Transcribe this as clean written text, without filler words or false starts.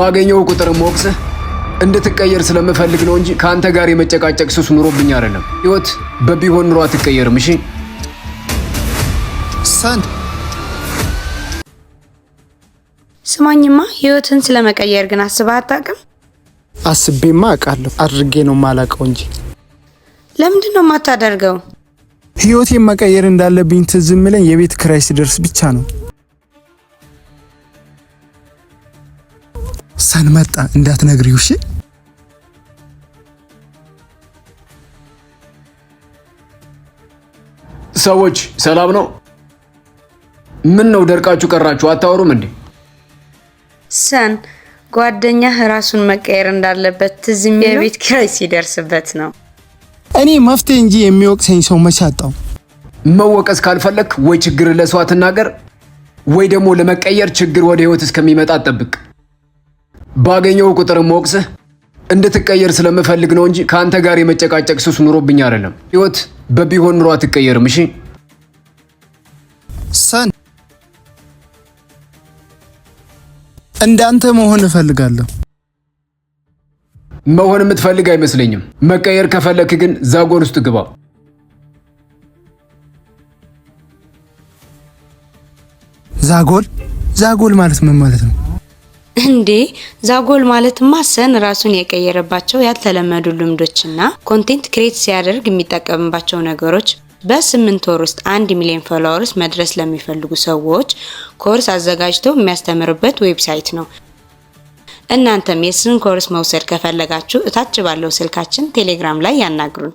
ባገኘው ቁጥር ወቅስህ እንድትቀየር ስለምፈልግ ነው እንጂ ከአንተ ጋር የመጨቃጨቅ ሱስ ኑሮብኝ አይደለም። ህይወት በቢሆን ኑሮ አትቀየርም። እሺ ሰን። ስማኝማ፣ ህይወትን ስለመቀየር ግን አስበህ አታውቅም? አስቤማ አውቃለሁ፣ አድርጌ ነው የማላውቀው እንጂ። ለምንድን ነው የማታደርገው? ህይወቴን መቀየር እንዳለብኝ ትዝ የሚለኝ የቤት ኪራይ ሲደርስ ብቻ ነው። ሰን መጣ፣ እንዳትነግሪው እሺ። ሰዎች ሰላም ነው? ምን ነው ደርቃችሁ ቀራችሁ? አታወሩም እንዴ? ሰን፣ ጓደኛህ ራሱን መቀየር እንዳለበት ትዝ የሚለው የቤት ኪራይ ሲደርስበት ነው። እኔ መፍትሄ እንጂ የሚወቅሰኝ ሰው መች አጣው? መወቀስ ካልፈለክ ወይ ችግር ለሰው አትናገር፣ ወይ ደግሞ ለመቀየር ችግር ወደ ህይወት እስከሚመጣ አትጠብቅ። ባገኘው ቁጥር ወቅስህ እንድትቀየር ስለምፈልግ ነው እንጂ ከአንተ ጋር የመጨቃጨቅ ሱስ ኑሮብኝ አይደለም። ህይወት በቢሆን ኑሮ አትቀየርም። እሺ ሰን፣ እንዳንተ መሆን እፈልጋለሁ። መሆን የምትፈልግ አይመስለኝም። መቀየር ከፈለክ ግን ዛጎል ውስጥ ግባ። ዛጎል? ዛጎል ማለት ምን ማለት ነው? እንዴ፣ ዛጎል ማለት ሰን ራሱን የቀየረባቸው ያልተለመዱ ልምዶችና content create ሲያደርግ የሚጠቀምባቸው ነገሮች በ8 ወር ውስጥ 1 ሚሊዮን followers መድረስ ለሚፈልጉ ሰዎች ኮርስ አዘጋጅቶ የሚያስተምርበት website ነው። እናንተም የሱን ኮርስ መውሰድ ከፈለጋችሁ እታች ባለው ስልካችን ቴሌግራም ላይ ያናግሩን።